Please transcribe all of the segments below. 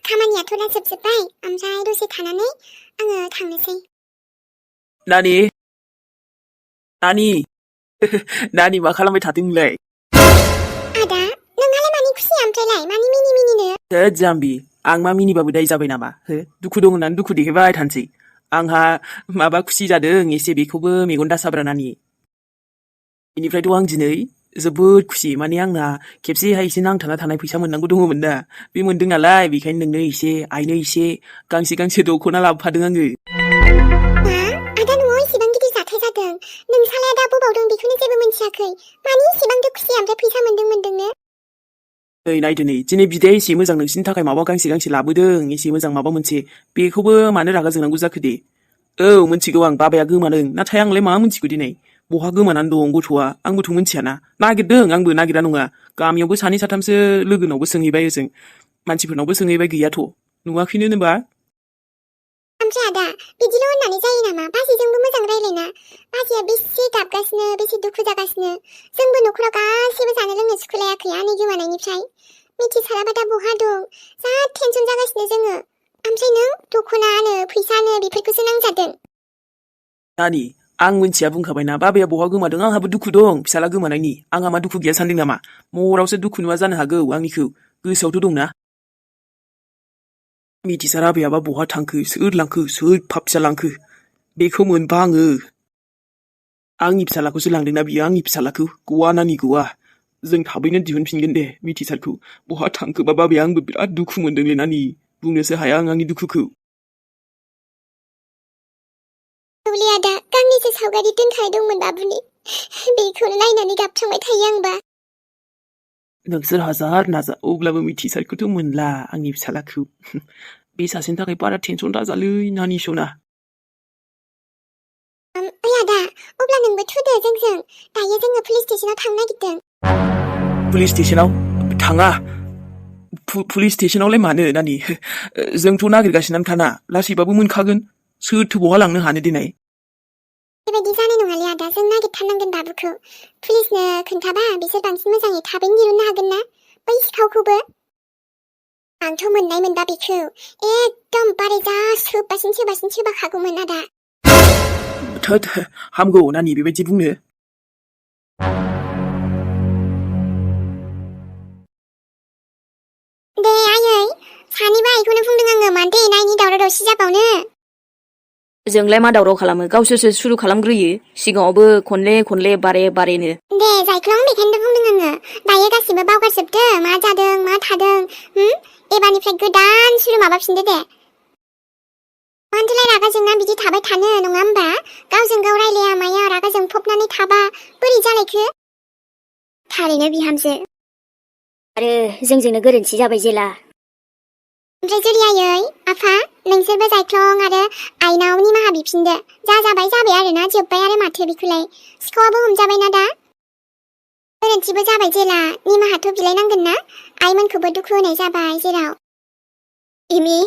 खामानियाथ' दा जोबजोब्बाय ओमफ्राय दसे थानानै आङो थांनोसै। नानि नानि मा खालामबाय थादों नोंलाय? आदा नोंहालाय मानि खुसि ओमफ्रायलाय मानि मिनिनो? होद जाम्बि आं मा मिनिबाबो दाय जाबाय नामा? हो दुखु दं होननानै दुखु देखायबाय थानोसै। आंहा माबा खुसि जादों एसे बेखौबो मेगन दासाब्रा नानि। बेनिफ्रायथ' आं दिनै जोबोद खुसि माने आंना खेबसेहाय एसे नांथाना थानाय फैसा मोननांगौ दङमोन ना बे मोनदों नालाय बेखायनो नोंनो एसे आइनो एसे गांसे दख'ना लाबोफादों आङो। मा आदा न'आव इसेबां गिदिर जाथाय जादों नोंसालाय दा बबाव दं बेखौनो जेबो मोनथियाखै मानि इसेबां खुसि ओमफ्राय फैसा मोनदोंनो? नै नायदो नै दिनै बिदाया एसे मोजां नोंसिनि थाखाय माबा गांसे लाबोदों एसे मोजां माबा मोनसे बेखौबो मानो रागा जोंनांगौ जाखो दे? औ मिथिगौ आं बाबाया गोमादों नाथाय आंलाय मा मिथिगौ दिनै बहा गोमानानै दं गथ'आ आंबोथ' मिथियाना नागिरदों आंबो नागिरा नङा गामियावबो सानै साथामसो लोगोनावबो सोंहैबाय ओजों मानसिफोरनावबो सोंहैबाय गैयाथ' नुवाखैनो होनबा। ओमफ्राय आदा बिदिल' होननानै जायो नामा? बाजैजोंबो मोजां रायलायना बाजैया बेसे गाबगासिनो बेसे दुखु जागासिनो जोंबो न'खराव गासैबो जानो लोंनो सुखुलायाखै आनै गोमानायनिफ्राय मिथिसाराबा दा बहा दं जा टेनसन जागासिनो जोङो ओमफ्राय नों दख'नानो फैसानो बेफोरखौसो नांजादों। नानि आं मिथिया बुंखाबायना बाबाया बहा गोमादों आंहाबो दुखु दं फिसाला गोमानायनि आंहा मा दुखु गैया सानदों नामा? महरावसो दुखु नुवा जानो हागौ आंनिखौ गोसोआवथ' दंना। मिथिसार आबैयाबा बहा थांखो सोर लांखो सोर फिसा लांखो बेखौ मोनबा आंनि फिसालाखौसो लांदोंना बियो आंनि फिसालाखौ गवा नानि गवा जों थाबैनो दिहुनफिनगोन दे मिथिसारखौ बहा थांखोबा बाबाया आंबो बिराद दुखु मोनदोंलै नानि बुंनोसो हाया आं आंनि दुखुखौ। औलै आदा गांनैसो सावगारि दोनखानाय दंमोन बाबुनि बेखौनो नायनानै गाबफ्लांबाय थायो आंबा। नोंसोर हाजार नाजा अब्लाबो मिथिसारखौथ' मोनला आंनि फिसालाखौ बे सासेनि थाखाय बारा टेनसन दाजालै नानि सना। ओइ आदा अब्ला नोंबो थुदो जोंजों दायो जोङो पुलिस स्टेशनाव थांनो नागिरदों। पुलिस स्टेशनाव थाङा पुलिस स्टेशनावलाय मानो नानि जोंथ' नागिरगासिनो थाना लासैबाबो मोनखागोन सोरथो बहा लांनो हानो दिनै। बेबायदि जानाय नङालै आदा जों नागिरथारनांगोन बाबुखौ पुलिसनो खोन्थाबा बिसोर बांसिन मोजाङै थाबैनो दिहुननो हागोन ना बै सिखावखौबो। आंथ' मोननाय मोनबा बेखौ एकदम बारे जा सोबासिन सोबाखागौमोन आदा। थोद हामगौ नानि बेबायदि बुंनो। दे आयै सानैबो आइखौनो बुंदों आङो मानोथो एना एनि दावराव दावसि जाबावनो। जोंलाय मा दावराव खालामो गावसोरसो सुरु खालामग्रोयो सिगाङावबो खनले बारेनो। दे जायख्लं बेखायनोथ' बुंदों आङो दायो गासिबो बावगारजोबदो मा जादों मा थादों एबारनिफ्राय गोदान सुरु माबाफिनदो दे। मानोथोलाय रागा जोंना बिदि थाबाय थानो नङा होमबा गावजों गाव रायलाया माया रागा जोंफबनानै थाबा बोरै जालायखो? थारैनो बिहामजो आरो जोंजोंनो गोरोन्थि जाबाय जेला। ओमफ्राय जुलियायै आफा नोंसोरबो जायख्लं आरो आइनाव निमाहा बिफिनदो जाबाय आरोना जोब्बाय आरो माथो बेखौलाय सिखावाबो हमजाबायना दा गोरोन्थिबो जाबाय जेला निमाहाथ' बिलायनांगोन ना आइमोनखौबो दुखु होनाय जाबाय जेराव। इमि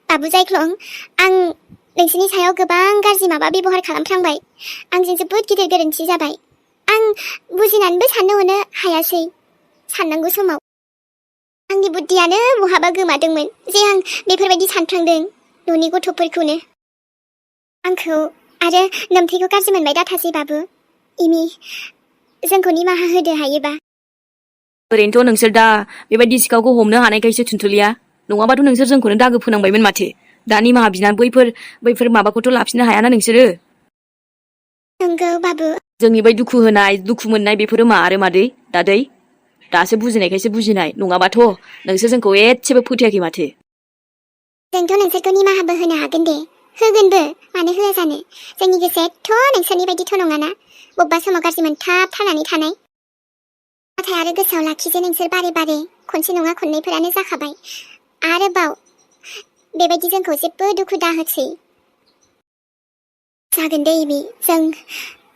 बाबु जायख्लं आं नोंसोरनि सायाव गोबां गाज्रि माबा बेबहार खालामफ्लांबाय आंजों जोबोद गिदिर गोरोन्थि जाबाय आं बुजिनानैबो साननो हनो हायासै साननांगौ समाव आंनि बुद्धियानो बहाबा गोमादोंमोन जे आं बेफोरबायदि सानफ्लांदों न'नि गथ'फोरखौनो। आंखौ आरो नोमथैखौ गाज्रि मोनबाय दाथासै बाबु इमि जोंखौ निमाहा होदो हायोबा। ओरैनोथ' नोंसोर दा बेबायदि सिखावखौ हमनो हानायखायसो थुनथुलिया नङाबाथ' नोंसोर जोंखौनो दागो फोनांबायमोन माथो दा निमाहा बिनानै बैफोर माबाखौथ' लाफिननो हायाना नोंसोरो। नंगौ बाबु जोंनि बै दुखु होनाय दुखु मोननाय बेफोरो मा आरो मादै दादै दासो बुजिनायखायसो बुजिनाय नङाबाथ' नोंसोर जोंखौ एसेबो फोथायाखै माथो। जोंथ' नोंसोरखौ निमाहाबो होनो हागोन दे होगोनबो मानो होआ जानो जोंनि गोसोआ एथ' नोंसोरनि बायदिथ' नङाना बबेबा समाव गाज्रि मोनथाबथारनानै थानाय नाथाय आरो गोसोआव लाखिजे नोंसोर बारे खनसे नङा खननैफोरानो जाखाबाय आरोबाव बेबायदि जोंखौ जेबो दुखु दाहोसै जागोन दे इमि जों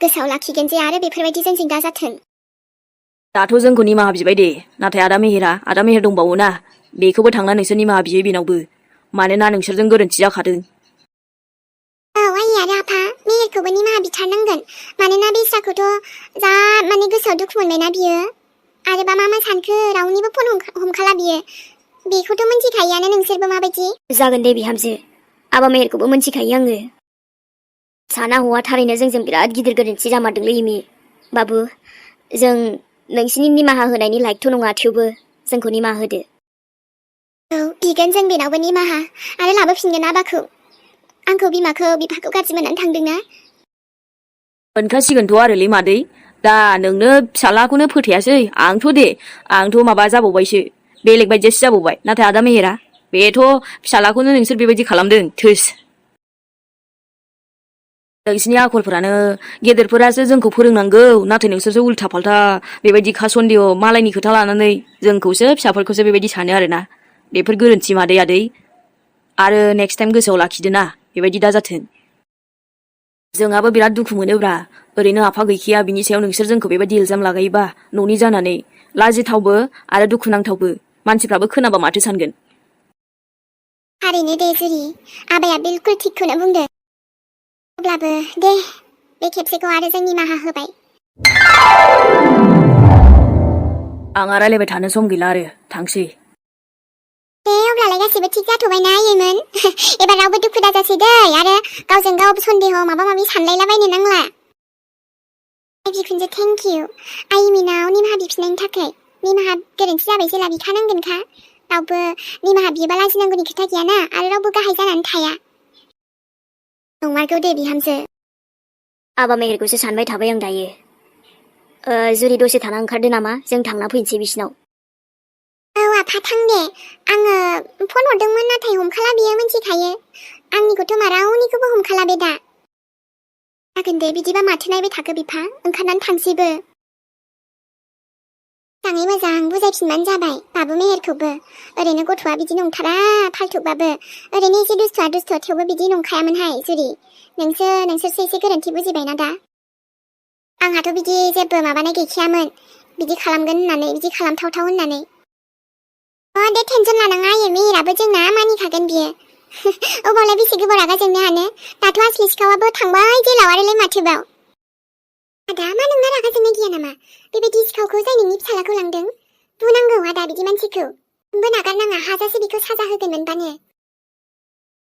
गोसोआव लाखिगोन जे आरो बेफोरबायदि जोंजों दा जाथों। दाथ' जोंखौ निमाहा बिबाय दे नाथाय आदा मेहेर दंबावो ना बेखौबो थांना नोंसोर निमाहा बियो बेनावबो मानोना नोंसोरजों गोरोन्थि जाखादों। औ आइ आरो आफा मेहेरखौबो निमाहा बिथारनांगोन मानोना बेस्राखौथ' जा माने गोसोआव दुखु मोनबायना बियो आरोबा मा सानखो रावनिबो फन हमखाला बियो बेखौथ' मिन्थिखायोआनो नोंसोरबो माबायदि। जागोन दे बिहामजो। आबा मेहेरखौबो मोनथिखायो आङो। साना हौवा थारैनो जोंजों बिराद गिदिर गोरोन्थि जामारदोंलै इमि। बाबु, जों नोंसिनि निमाहा होनायनि लायकथ' नङा, थेवबो जोंखौ निमाहा होदो। औ, बिगोन जों बेनावबो निमाहा आरो लाबोफिनगोन आबाखौ। आंखौ बिमाखौ बिफाखौ गाज्रि मोननानै थांदोंना। मोनखासिगोनथ' आरोलै मादै। दा नोंनो फिसालाखौनो फोथायासै। आंथ' माबा जाबावबायसो। बेलेग बायदियासो जाबावबाय। नाथाय आदा मेहेरा, बेथ' फिसालाखौनो नोंसोर बेबायदि खालामदों। थोस। नोंसिनि आखलफोरानो गेदेरफोरासो जोंखौ फोरोंनांगौ, नाथाय नोंसोरसो उल्था फाल्था बेबायदि सन्देह मालायनि खोथा लानानै जोंखौसो फिसाफोरखौसो बेबायदि सानो आरोना। बेफोर गोरोन्थि मादै आदै। आरो नेक्स्ट टाइम गोसोआव लाखिदो ना, बेबायदि दाजाथों। जोंहाबो बिराद दुखु मोनोब्रा। ओरैनो आफा गैखाया बिनि सायाव नोंसोर जोंखौ बेबायदि इल्जाम लागायोबा न'नि जानानै लाजिथावबो आरो दुखुनांथावबो। मानसिफ्राबो खोनाबा माथो सानगोन। थारैनो दे जुरि, आबाया बिल्कुल थिगखौनो बुंदों। अब्लाबो दे, बे खेबसेखौ आरो जों निमाहा होबाय। आंहा रायलायबाय थानो सम गैला आरो थांसै। दे अब्लालाय गासिबो थिग जाथ'बायना आयैमोन। एबार रावबो दुखु दाजासै दै, आरो गावजों गाव सन्देह माबा माबि सानलायलाबायनो नांला। बिखुनजो थेंक इउ आयैमिनाव निमाहा बिफिननायनि थाखाय। निमाहा गोरोन्थि जाबाय जेला बिखानांगोनखा। रावबो निमाहा बियोबा लाजिनांगौनि खोथा गैयाना, आरो रावबो गाहाय जानानै थाया। नंमारगौ दे बिहामजो। आबा मेहेरखौसो सानबाय थाबाय आं दायो। जुरि दसे थाना ओंखारदो नामा? जों थांना फैनोसै बिसिनाव। औ आफा थां दे। आङो फन हरदोंमोन, नाथाय हमखाला बियो, मिन्थिखायो। आंनिखौथ' मा रावनिखौबो हमखाला बे दा। जागोन दे, बिदिबा माथो नायबाय थाखो बिफा, ओंखारनानै थांसैबो। मोजाङै मोजां बुजायफिनबानो जाबाय बाबु मेहेरखौबो। ओरैनो गथ'आ बिदि नंथारा, फाल्थुबाबो। ओरैनो एसे दुस्थ'आ दुस्थ', थेवबो बिदि नंखायामोनहाय जुरि। नोंसोरसो एसे गोरोन्थि बुजिबायना दा। आंहाथ' बिदि जेबो माबानाय गैखायामोन, बिदि खालामगोन होननानै, बिदि खालामथावथाव होननानै। दे टेनसन लानाङा आयै, मेहेराबो जोंना मानिखागोन बियो। अबावलाय बेसे गोबाव रागा जोंनो हानो। दाथ' आसलि सिखावाबो थांबाय जेलाव, आरोलाय माथोबाव। आदा, मा नोंना रागा जोंनाय गैया नामा? बेबायदि सिखावखौ जाय नोंनि फिसालाखौ लांदों। बुनांगौ आदा बिदि मानसिखौ। नोंबो नागारनाङा, हाजासे बिखौ साजा होगोन मोनबानो।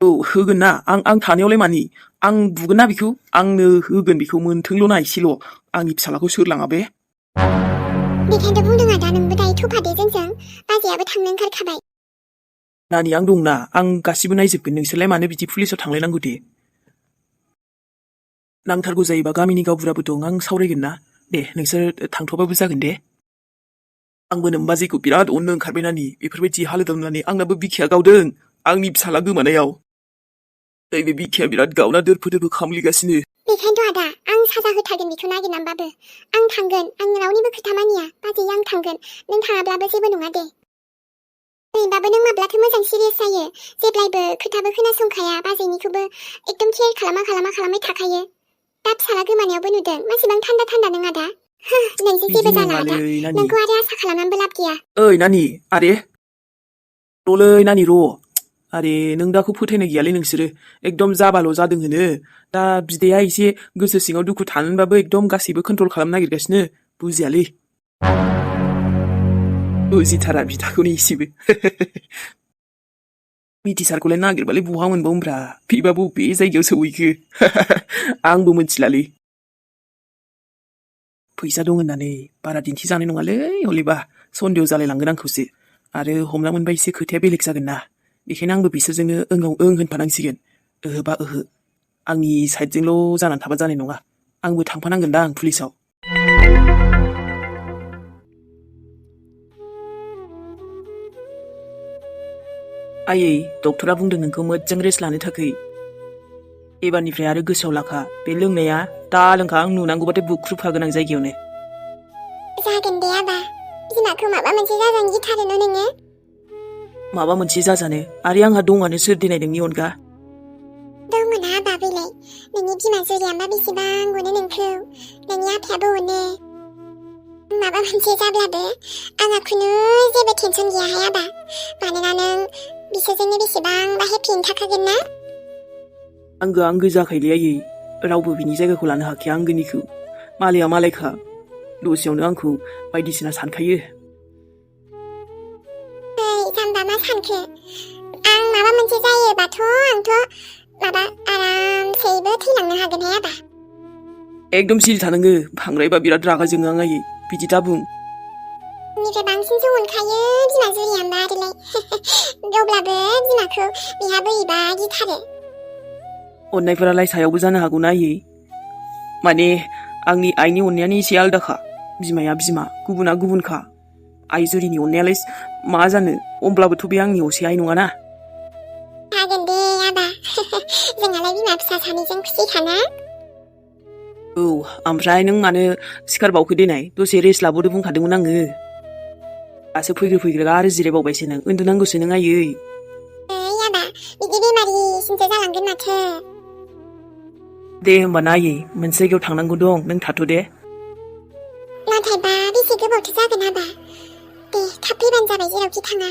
औ होगोन ना, आं थानायावलाय मानि। आं बुगोन ना बिखौ, आंनो होगोन बिखौ, मोनथोंल' ना एसेल'। आंनि फिसालाखौ सोर लाङा बे। बेखायनोथ' बुंदों आदा, नोंबो दायो थफादो जोंजों। बाजैयाबो थांनो ओंखारखाबाय। नानि आं दंना, आं गासिबो नायजोबगोन। नोंसोरलाय मानो बिदि पुलिसाव थांलायनांगौ दे। नांथारगौ जायोबा गामिनि गावबुराबो दं, आं सावरायगोन ना। दे नोंसोर थांथ'बाबो जागोन दे। आंबो नोमबाजैखौ बिराद अननो ओंखारबाय नानि। बेफोरबायदि हालोदाव नुनानै आंनाबो बिखाया गावदों, आंनि फिसाला गोमानायाव। नैबे बिखाया बिराद गावना दोरफो दोरफो खामलिगासिनो। बेखायनोथ' आदा, आं साजा होथारगोन बिखौ नागिरनानैबाबो। आं थांगोन, आं रावनिबो खोथा मानिया। बाजै आं थांगोन, नों थाङाब्लाबो जेबो नङा दे। ओरैबाबो नों माब्लाथो मोजां सिरियास जायो। जेब्लायबो खोथाबो खोनासंखाया, बाजैनिखौबो एकदम केयार खालामबाय थाखायो। दा फिसाला गोमानायावबो नुदों, मासेबां थान्दा नों आदा। नोंजों जेबो जाला आदा, नोंखौ आरो आसा खालामनानैबो लाब गैया। ओइ नानि, आरे र'लै नानि र'। आरे नों दाखौ फोथायनाय गैयालै नोंसोरो। एकदम जाबाल' जादों होनो। दा बिदाया एसे गोसो सिङाव दुखु थानानैबाबो एकदम गासैबो कन्ट्रल खालामनो नागिरगासिनो। बुजियालै। बुजिथारा बिदाखौनो एसेबो। मिथिसारखौलाय नागिरबालाय बहा मोनबावनोब्रा, बेबा बबे जायगायाव सौहैखो। आंबो मिथिलालै। फैसा दं होननानै बारा दिन्थिजानाय नङालै हलेबा, सन्देह जालायलांगोन आंखौसो। आरो हमना मोनबा एसे खोथाया बेलेग जागोन ना। बेखायनो आंबो बिसोरजोंनो ओंआव ओं होनफानांसिगोन। ओहोबा ओहो, आंनि साइडजोंल' जानानै थाबा जानाय नङा। आंबो थांफानांगोन दा आं पुलिसाव। आयै, डक्टरा बुंदों नोंखौ मोजां रेस्ट लानो थाखै। एबारनिफ्राय आरो गोसोआव लाखा, बे लोंनाया दा लोंखा, आं नुनांगौबाथाय बुख्रुबखागोन आं जायगायावनो। जागोन दे आबा, बिमाखौ माबा मोनसे जाजानो गिथारो न' नोङो? माबा मोनसे जाजानो, आरो आंहा दंआनो सोर देनाय नोंनि अनगा। दङना आबा बेलाय, नोंनि बिमा जुलियाबा बेसेबां अनो नोंखौ, नोंनि आफायाबो अनो। माबा मोनसे जाब्लाबो आंहा खुनु जेबो टेनसन गैयाहाय आबा, मानोना नों बिसोरजोंनो बेसेबांबा हेपियैनो थाखागोन ना। आंगो जाखायोलै आयै, रावबो बिनि जायगाखौ लानो हाखाया आंगोनिखौ। मालाया मालायखा, दसेयावनो आंखौ बायदिसिना सानखायो। जाम्बा मा सानखो आं माबा मोनसे जायोबाथ' आंथ' माबा आरामसेयैबो थैलांनो हागोनहाय आबा एकदम सिरि थानांगो बांद्रायबा बिराद रागा जोङो आं आयै बिदि दाबुं आंनिफ्राय बांसिनसो मोनखायो बिमा जुलिया होमबा आरोलाय अब्लाबो बिमाखौ बिहा बोरैबा गिथारो अननायफोरालाय सायावबो जानो हागौना आयै माने आंनि आइनि अननायानो एसे आलदाखा बिमाया बिमा गुबुना गुबुनखा आइ जुरिनि अननायालाय मा जानो अब्लाबोथ' बे आंनि असे आइ नङाना हागोन दे आबा जोंहालाय बिमा फिसा सानैजों खुसिखाना औ ओमफ्राय नों मानो सिखारबावखो देनाय दसे रेस्ट लाबावदो बुंखादोंमोन आङो दासो फैग्रो आरो जिरायबावबायसो नों उन्दुनांगौसो नों आयै ओइ आबा बिदि बेमारिसिमसो जालांगोन माथो दे होमबा ना आयै मोनसे जायगायाव थांनांगौ दं नों थाथ' दे नाथायबा बेसे गोबावथो जागोन आबा दे थाब फैबानो जाबाय जेरावखि थाङा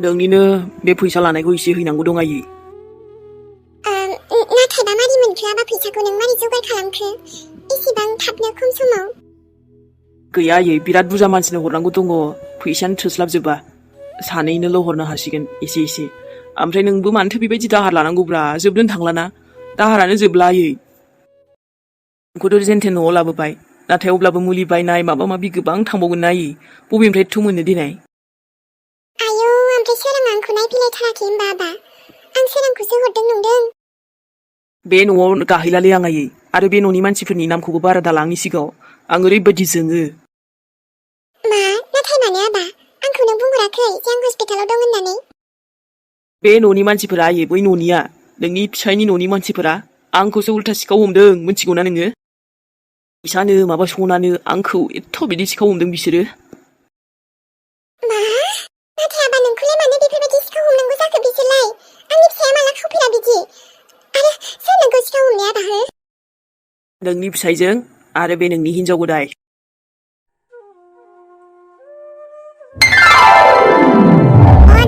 नोंनिनो बे फैसा लानायखौ एसे हैनांगौ दं आयै नाथायबा मारै मोनखो आबा फैसाखौ नों मारै जगार खालामखो एसेबां थाबनो खम समाव गैया आयै बिराद बुरजा मानसिनो हरनांगौ दङ फैसायानो थोस्लाबजोबा सानैनोल' हरनो हासिगोन एसे एसे ओमफ्राय नोंबो मानोथो बेबायदि दाहार लानांगौब्रा जोबनोनो थांलाना दाहारानो जोबला आयै नोंखौथ' जेनथेन न'आव लाबोबाय नाथाय अब्लाबो मुलि बायनाय माबा माबि गोबां थांबावगोन ना आयै बबेनिफ्रायथ' मोननो देनाय आयौ ओमफ्राय सोरां आंखौ नायफैलायथाराखै होमबा आबा आं सोरांखौसो हरदों नंदों बे न'आव गाहैलालै आं आयै आरो बे न'नि मानसिफोरनि नामखौबो बारा दाला आंनि सिगाङाव आं ओरैबायदि जोङो मा नाथाय मानो आबा आंखौ नों बुंहराखै जे आं हस्पिटालाव दं होननानै बे न'नि मानसिफोरा आयै बै न'निया नोंनि फिसायनि न'नि मानसिफोरा आंखौसो उल्था सिखाव हमदों मिथिगौना नोङो फैसानो माबा सनानो आंखौ एथ' बिदि सिखाव हमदों बिसोरो मा नाथाय आबा नोंखौलाय मानो बेफोरबायदि सिखाव हमनांगौ जाखो बिसोरलाय आंनि फिसाया माला खावफेरा बिदि आरो सोर नोंखौ सिखाव हमनाया आबा हो नोंनि फिसायजों आरो बे नोंनि हिनजाव गोदाय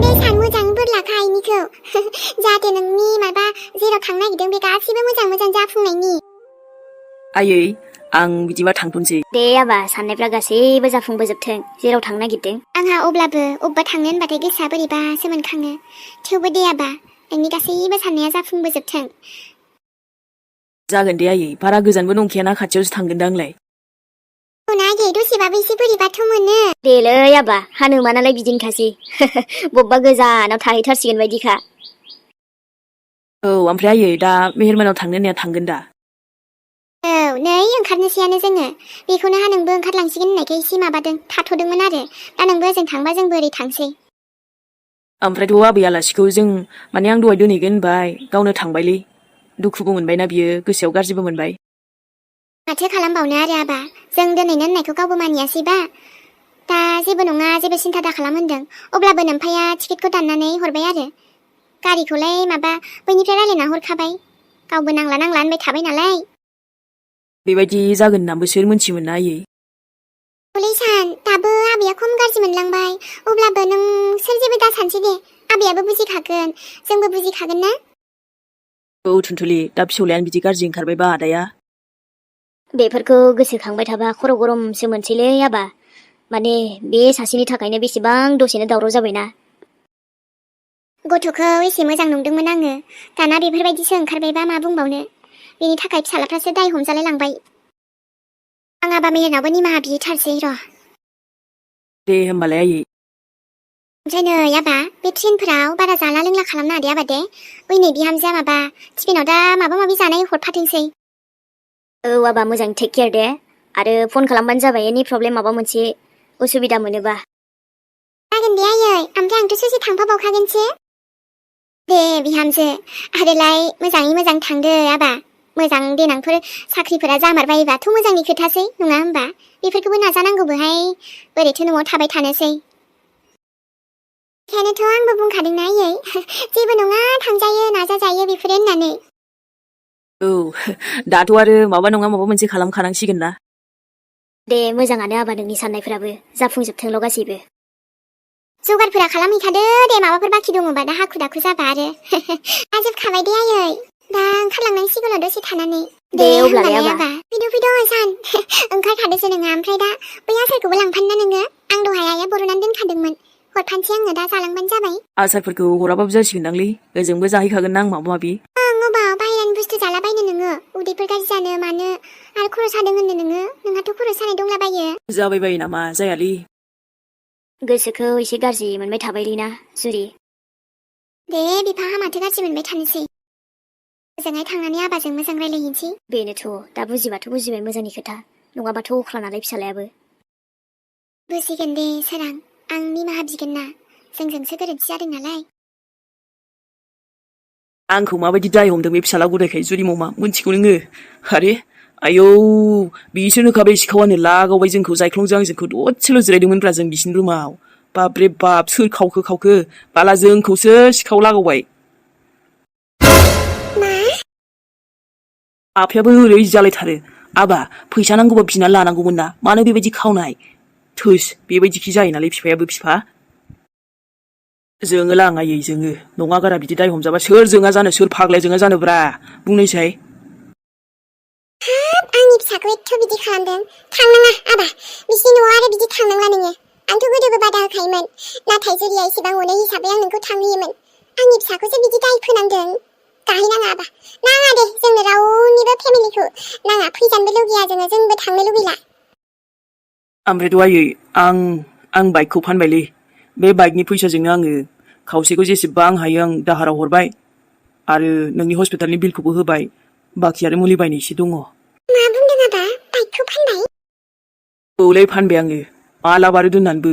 दे सान मोजां बोर लाखा आइनिखौ जाहाथे नोंनि माबा जेराव थांनो नागिरदों बे गासिबो मोजां जाफुंनायनि आयै आं बिदिबा थांथ'नोसै दे आबा साननायफ्रा गासैबो जाफुंबोजोबथों जेराव थांनो नागिरदों आंहा अब्लाबो अबेबा थांनो होनबाथाय गोसोआ बोरैबासो मोनखाङो थेवबो दे आबा नोंनि गासैबो साननाया जाफुंबोजोबथों जागोन दे आयै बारा गोजानबो नंखायाना खाथियावसो थांगोन दां आंलाय आगे दसेबाबो एसे बोरैबाथ' मोनो देलै आबा हानुमानालाय बिदिनोखासै बबेबा गोजानाव थाहैथारसिगोन बायदिखा औ ओमफ्राय आयै दा मेहेरमानाव थांनो होननाया थांगोन दा औ नै ओंखारनोसैयानो जोङो बेखौनो नोंबो ओंखारलांसिगोन होननायखाय एसे माबादों थाथ'दोंमोन आरो दा नोंबो ओजों थांबा जोंबो ओरै थांसै ओमफ्रायथ' आबै आलासिखौ जों माने आं दहाय दोनहैगोन होनबाय गावनो थांबायलै दुखुबो मोनबायना बियो गोसोआव गाज्रिबो मोनबाय माथो खालामबावनो आरो आबा जों दोनैनो होननायखौ गावबो मानियासैबा दा जेबो नङा जेबो सिन्था दा खालाम होनदों अब्लाबो नोमफाया टिकेटखौ दाननानै हरबाय आरो गारिखौलाय माबा बैनिफ्राय रायलायना हरखाबाय गावबो नांला होनबाय थाबाय नालाय बेबायदि जागोन होननाबो सोर मोनथियोमोन ना आयै हलै सान दाबो आबैया खम गाज्रि मोनलांबाय अब्लाबो नों सोर जेबो दा सानसै दे आबैयाबो बुजिखागोन जोंबो बुजिखागोन ना औ थुनथुलि दा फिसौलायानो बिदि गाज्रि ओंखारबायबा आदाया बेफोरखौ गोसोखांबाय थाबा खर' गरमसो मोनसैलै आबा माने बे सासेनि थाखायनो बेसेबां दसेनो दावराव जाबायना गथ'खौ एसे मोजां नंदोंमोन आङो दाना बेफोरबायदिसो ओंखारबायबा मा बुंबावनो बेनि थाखाय फिसालाफ्रासो दाय हमजालाय लांबाय आं आबा मेहेरनावबो निमाहा बिहैथारसै र' दे होमबालाय आयै ओमफ्राय नै आबा बे ट्रेनफोराव बारा जाला लोंला खालामनो दे आबा दे बै नै बिहामजोआ माबा टिफिनाव दा माबा माबि जानाय हरफाथोंसै औ आबा मोजां टेक केयार दे आरो फन खालामबानो जाबाय एनि प्रब्लेम माबा मोनसे उसुबिदा मोनोबा जागोन दे आयै ओमफ्राय आंथ' ससे थांफाबावखागोनसो दे बिहामजो आरोलाय मोजाङै मोजां थांदो आबा मोजां देनांफोर साख्रिफोरा जामारबायोबाथ' मोजांनि खोथासै नङा होमबा बेफोरखौबो नाजानांगौबोहाय बोरैथो न'आव थाबाय थानोसै बेखायनोथ' आंबो बुंखादोंना आयै जेबो नङा थांजायो नाजाजायो बेफोरो होननानै औ दाथ' आरो माबा नङा माबा मोनसे खालामखानांसिगोन ना दे मोजाङानो आबा नोंनि साननायफ्राबो जाफुंजोबथोंल' गासैबो जगारफोरा खालामहैखादो दे माबाफोर बाखि दङबा दा हाखु दाखु जाबा आरो जाजोबखाबाय दे आयै दा ओंखारलांनांसिगोन दसे थानानै दे अब्लालाय आबा फैदो सान ओंखारखादोसो नोङो ओमफ्राय दा बै आसारखौबो लांफानो ना नोङो आं दहाय आइया बर'नानै दोनखादोंमोन हरफानोसै आङो दा जालांबानो जाबाय। आसारफोरखौ हराबाबो जासिगोनदांलै ओजोंबो जाहैखागोन ना माबा माबि। अबाव बाहेरानि बुस्थु जालाबायनो नोङो उदैफोर गाज्रि जानो मानो आरो खर' सादों होननो नोङो नोंहाथ' खर' सानाय दंलाबायो। जाबाय बायो नामा जायालै। गोसोखौ एसे गाज्रि मोनबाय थाबायलै ना जुरि। दे बिफा माथो गाज्रि मोनबाय थानोसै। मोजाङै थांनानै आबाजों मोजां रायलायहैनोसै। बेनोथ' दा बुजिबाथ' बुजिबाय मोजांनि खोथा नङाबाथ' अख्रा नालाय फिसालायाबो। बुजिगोन दे सोरां आं निमाहा बिगोन ना जोंजोंसो गोरोन्थि जादों नालाय। आंखौ माबायदि दाय हमदों बे फिसाला गदायखाय जुरि ममा मोनथिगौ नोङो? आरे आयौ बिसोरनोखा बे सिखावानो लागावबाय जोंखौ जायख्लंजों आंजोंखौ दसेल' जिरायदोंमोनब्रा जों बिसिनि रुमाव। बाबरे बाब सोर खावखो बाला जोंखौसो सिखाव लागावबाय। आफायाबो ओरै जालायथारो। आबा फैसा नांगौबा बिना लानांगौमोन ना मानो बेबायदि खावनाय? थोस बेबायदिखि जायो नालाय फिफायाबो फिफा। जोङो लाङायै जोङो नङा गारा बिदि दाय हमजाबा सोर जोङा जानो सोर फाग्लाया जोङा जानोब्रा बुंनायसाय। आंनि फिसाखौ एथ' बिदि खालामदों थांनाङा आबा बिसिनि न'आव आरो बिदि थांनांला नोङो। आंथ' गोदोबो बादा होखायोमोन नाथाय जुरिया एसेबां अनो हिसाबै आं नोंखौ थांहोयोमोन। आंनि फिसाखौसो बिदि दाय फोनांदों। गाहैनाङा आबा नाङा दे जोंनो रावनिबो फेमिलिखौ नाङा फैजानोबो लुगैया जोंबो थांनो लुगैला। ओमफ्रायथ' आयै आं बाइकखौ फानबायलै। बे बाइकनि फैसाजोंनो आङो खावसेखौ जेसेबां हायो आं दाहाराव हरबाय आरो नोंनि हस्पिटालनि बिलखौबो होबाय बाखि आरो मुलि बायनो एसे दङ। मा बुंदों आबा बाइकखौ फानबाय? औलै फानबाय आङो मालाब आरो दोननानैबो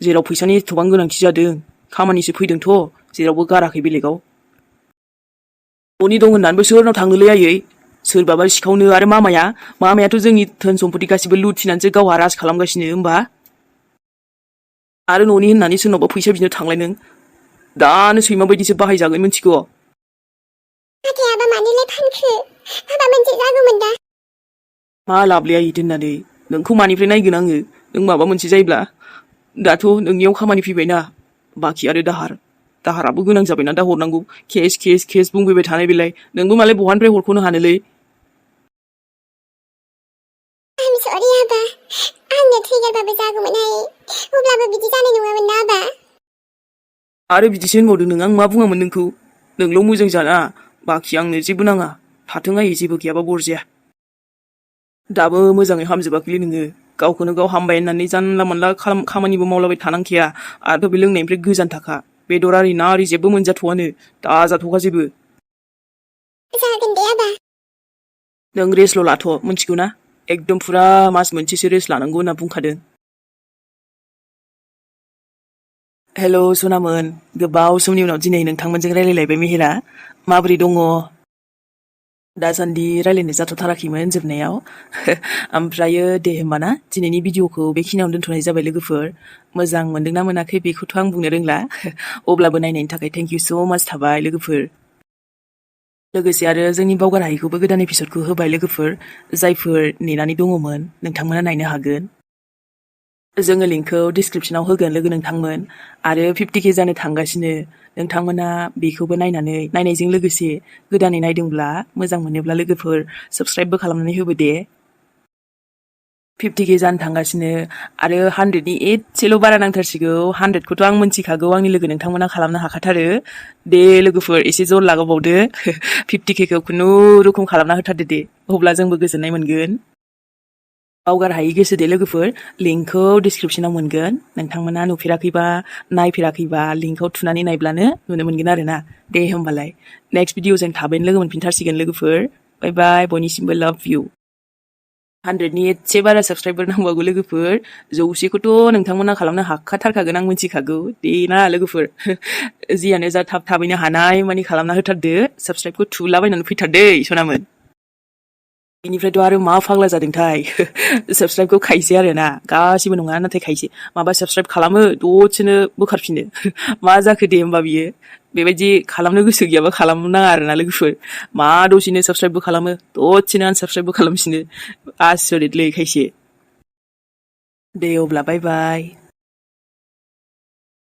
जेराव फैसानि एथबां गोनांथि जादों खामानिसो फैदोंथ' जेरावबो गाराखै बेलेगाव। न'नि दं होननानैबो सोरनाव थांनोलै आयै सोरबाबा सिखावनो आरो मामायाथ' जोंनि धोन सम्पति गासिबो लुथिनानैसो गावहा राज खालामगासिनो होमबा। आरो न'नि होननानै सोरनावबा फैसा बिनो थांलाय नों दानो सैमा बायदिसो बाहायजागोन मिथिगौ। नाथाय आबा मानोलाय फानखो माबा मोनसे जागौमोन दा। मा लाबलै आयै दोननानै नोंखौ मानिफ्राय नायगोन आङो नों माबा मोनसे जायोब्ला। दाथ' नोंनियाव खामानि फैबायना बाखि आरो दाहाराबो गोनां जाबायना दा हरनांगौ केस बुंबोबाय थानाय बेलाय नोंबो मालाय बहानिफ्राय हरख'नो हानोलै। सरि आबा आंनो थैगारबाबो जागौमोनहाय अब्लाबो बिदि जानाय नङामोन ना आबा। आरो बिदिसो होनबावदों नों आं मा बुङामोन नोंखौ नोंल' मोजां जाना बाखि आंनो जेबो नाङा थाथों आयै जेबो गैयाबा बरजाया। दाबो मोजाङै हामजोबाखैलै नोङो गावखौनो गाव हामबाय होननानै जानला मोनला खामानिबो मावलाबाय थानांखाया आरो बे लोंनायनिफ्राय गोजान थाखा बेदर आरि ना आरि जेबो मोनजाथ'वानो दाजाथ'खा जेबो। जागोन दे आबा। नों रेस्टल' लाथ' मिथिगौ ना एकदम फुरा मास मोनसेसो रेस्ट लानांगौ होनना बुंखादों। हेल' सनामोन गोबाव समनि उनाव दिनै नोंथांमोनजों रायलायलायबाय मेहेरा माबोरै दङ? दासान्दि रायलायनाय जाथ'थाराखैमोन जोबनायाव ओमफ्रायो दे होमबाना दिनैनि भिडिअखौ बेखिनियावनो दोनथ'नाय जाबाय लोगोफोर। मोजां मोनदोंना मोनाखै बेखौथ' आं बुंनो रोंला अब्लाबो नायनायनि थाखाय थेंक इउ स' माच थाबाय लोगोफोर। लोगोसे आरो जोंनि बावगार हायिखौबो गोदान एपिसडखौ होबाय लोगोफोर जायफोर नेनानै दङमोन नोंथांमोना नायनो हागोन। जोङो लिंकखौ डिसक्रिपसनाव होगोन लोगो नोंथांमोन आरो 50K जानो थांगासिनो नोंथांमोना बेखौबो नायनायजों लोगोसे गोदानै नायदोंब्ला मोजां मोनोब्ला लोगोफोर साबस्क्राइबबो खालामनानै होबो दे। 50K जानो थांगासिनो आरो 100नि एसेल' बारा नांथारसिगौ 100खौथ' आं मोनथिखागौ आंनि लोगो नोंथांमोना खालामनो हाखाथारो दे लोगोफोर एसे जर लागावबावदो 50Kखौ खुनुरुखुम खालामना होथारदो दे अब्ला जोंबो गोजोननाय मोनगोन। बावगार हायि गोसो दे लोगोफोर लिंकखौ डिसक्रिपसनाव मोनगोन नोंथांमोना नुफेराखैबा नायफेराखैबा लिंकआव थुनानै नायब्लानो नुनो मोनगोन आरोना। दे होमबालाय नेक्स्ट भिडिअजों थाबैनो लोगो मोनफिनथारसिगोन लोगोफोर। बाय बाय बयनिसिमबो लाभ इउ। 100नि एसे बारा साबस्क्राइबार नांबावगौ लोगोफोर 100खौथ' नोंथांमोना खालामनो हाखाथारखागोन आं मिथिखागौ दे ना लोगोफोर जियानो जा थाबैनो हानाय मानि खालामना होथारदो साबस्क्राइबखौ थुलाबायनानै फैथारदो सनामोन। बेनिफ्रायथ' आरो मा फाग्ला जादोंथाय साबस्क्राइबखौ खायसे आरोना गासिबो नङा नाथाय खायसे माबा साबस्क्राइब खालामो दसेनो बोखारफिनो मा जाखो दे होमबा बियो बेबायदि खालामनो गोसो गैयाबा खालामनाङा आरोना लोगोफोर मा दसेनो साबस्क्राइबबो खालामो दसेनो आनसाबस्क्राइबबो खालामफिनो आसरितलै खायसे। दे अब्ला बाय बाय।